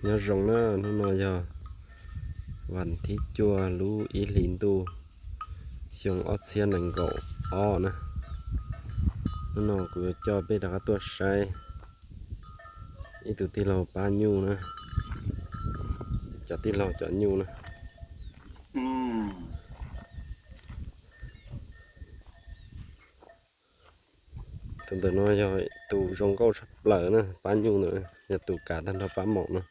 Nyob zoo na, hnub no yog vas thib cuaj lub ib hlis ntuj xyoo ob txhiab nees nkaum ob na. Hnub no kuv yuav coj peb rov qab tuaj saib ib tug tij laug pab nyuj na, cov tij laug cov nyuj na. Tus ntawm no yog tus zoo nkauj tshaj plaws na, pab nyuj ntawm no yog tus kav tag nrho pab maum no.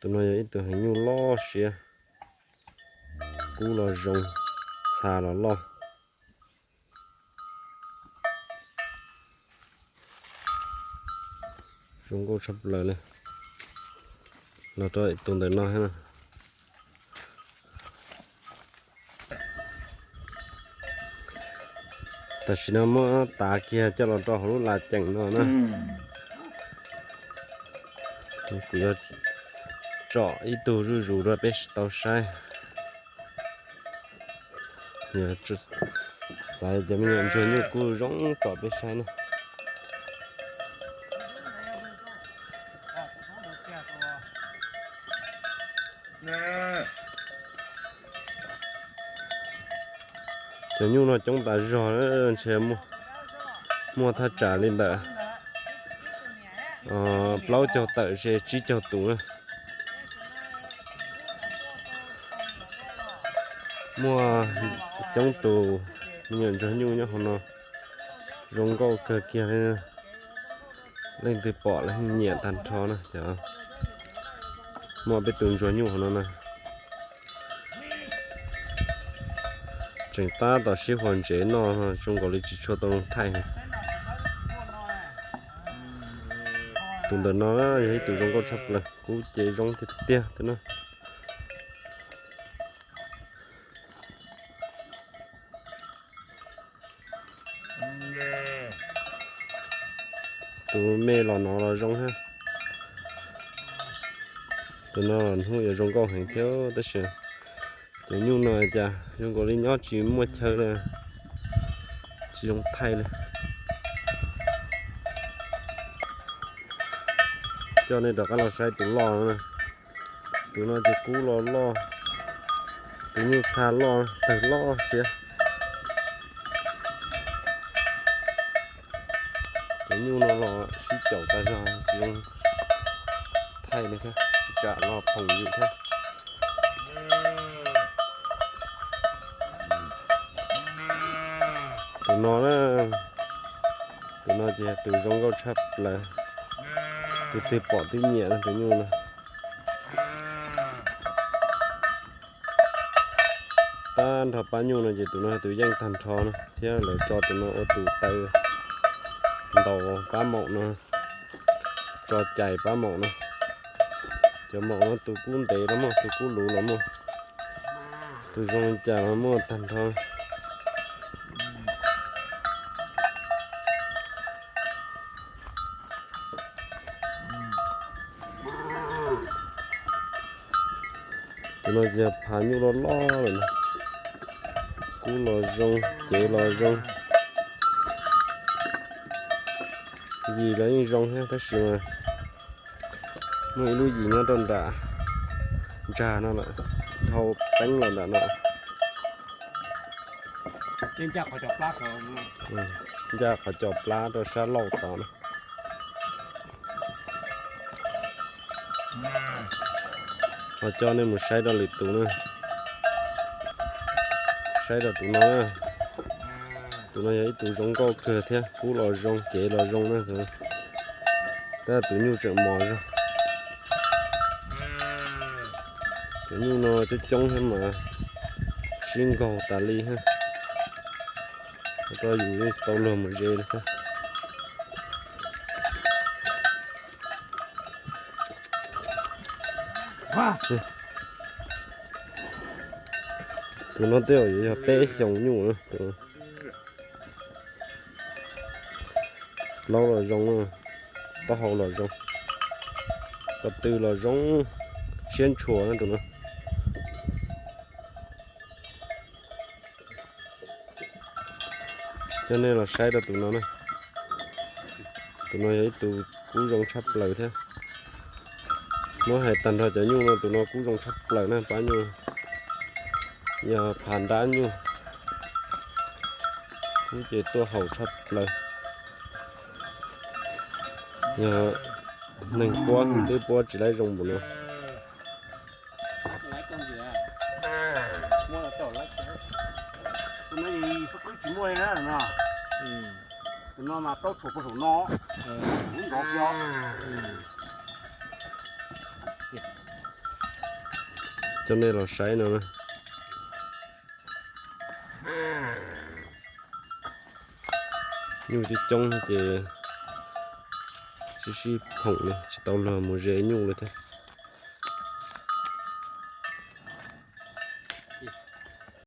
Tus no yog ib tug heev nyuj loj siab, kub los zoo, txha los loj. Zoo nkauj tshaj plaws li. Los rau tus ntawm no thiab na. Tam sim no muab tav kiag coj los rau hauv lub las ceem no na. Kuv yuav tsom ib tug zuj zus rau peb tau saib. Xav cov me nyuam ntsuag nyuj kub zoo tsom peb saib na. Cov nyuj no coob tas zog, ntshe muaj thaj tsam li ntawm plaub caug tawm se tsib caug tus na. Muaj coob tus me nyuam ntsuag nyuj nyob hauv no, zoo nkauj kawg kiag li. Leej twg pom lawv nyiam tag nrho na. Cov muaj peb tus ntsuag nyuj hauv no na. Tseem tab tom sib huas ntsev noj zoo nkaus li tsis tshua tau zoo thaij. Tus ntawm no yog ib tug zoo nkauj tshaj plaws, kub ces zoo tiag tiag thiab na. Tus me los no los zoo thiab. Tus no los hnub yuav zoo nkauj heev thiab tab sis tus nyuj no cas zoo nkaus li nyob tsis muaj chaw li, tsis zoo thaij li. Coj nej rov qab los saib tus loj no. Tus no ces kub los loj, tus nyuj txha loj, tawg loj siab. Cov nyuj no los sib caum tas zog tsis zoo thaij li thiab, tsam los phoom yus thiab. Tus no na, tus no ces tus zoo nkauj tshaj plaws, tus twg pom twb nyiam tus nyuj no. Tag nrho pab nyuj no ces tus no yog tus yeej tag nrho no thiab lawv tso tus no ua tus taw ntaus pab maum no, tso cais pab maum no. Cov maum no tus kub ntev los muaj, tus kub luv los muaj, tus zoo li cas los muaj tag nrho. Tus no ces phav nyuj loj loj lawm na, kub los zoo, cev los zoo, yim los yeej zoo thiab tab sis mas muaj ib lub yim nyob rau nram ntsag no lawm, dhau teeb los nram no. Ncaj qhov cos plab rau sab laug tod na. Ho coj nej mus saib rau lwm tus na. Saib rau tus no na. Tus no yog ib tug zoo nkauj kawg thiab, kub los zoo, cev los zoo na. Tab tus nyuj tseem mos zog. Cov nyuj no coob coob thiab mas sib nkaug tas li thiab. Rau yus tau luag mus ze li thiab. Tus no tej zaum yuav yog peb xyoos nyuj na. Plaub los zoo, taub hau los zoo, ko tw los zoo, siab ntshua na tus no. Coj nej los saib rau tus no na. Tus no yog ib tus kub zoo tshaj plaws thiab. Muab hais tag nrho cov nyuj no tus no kub zoo tshaj plaws na, pab nyuj yog phav nrab nyuj, kub ces tuaj haum tshaj plaws. Yog neeg puab twb puab tsis laib zoo npaum no. Coj nej los saib no na. Nyuj coob coob ces sib sib phoom li, tsis tau luag mus ze nyuj li thiab.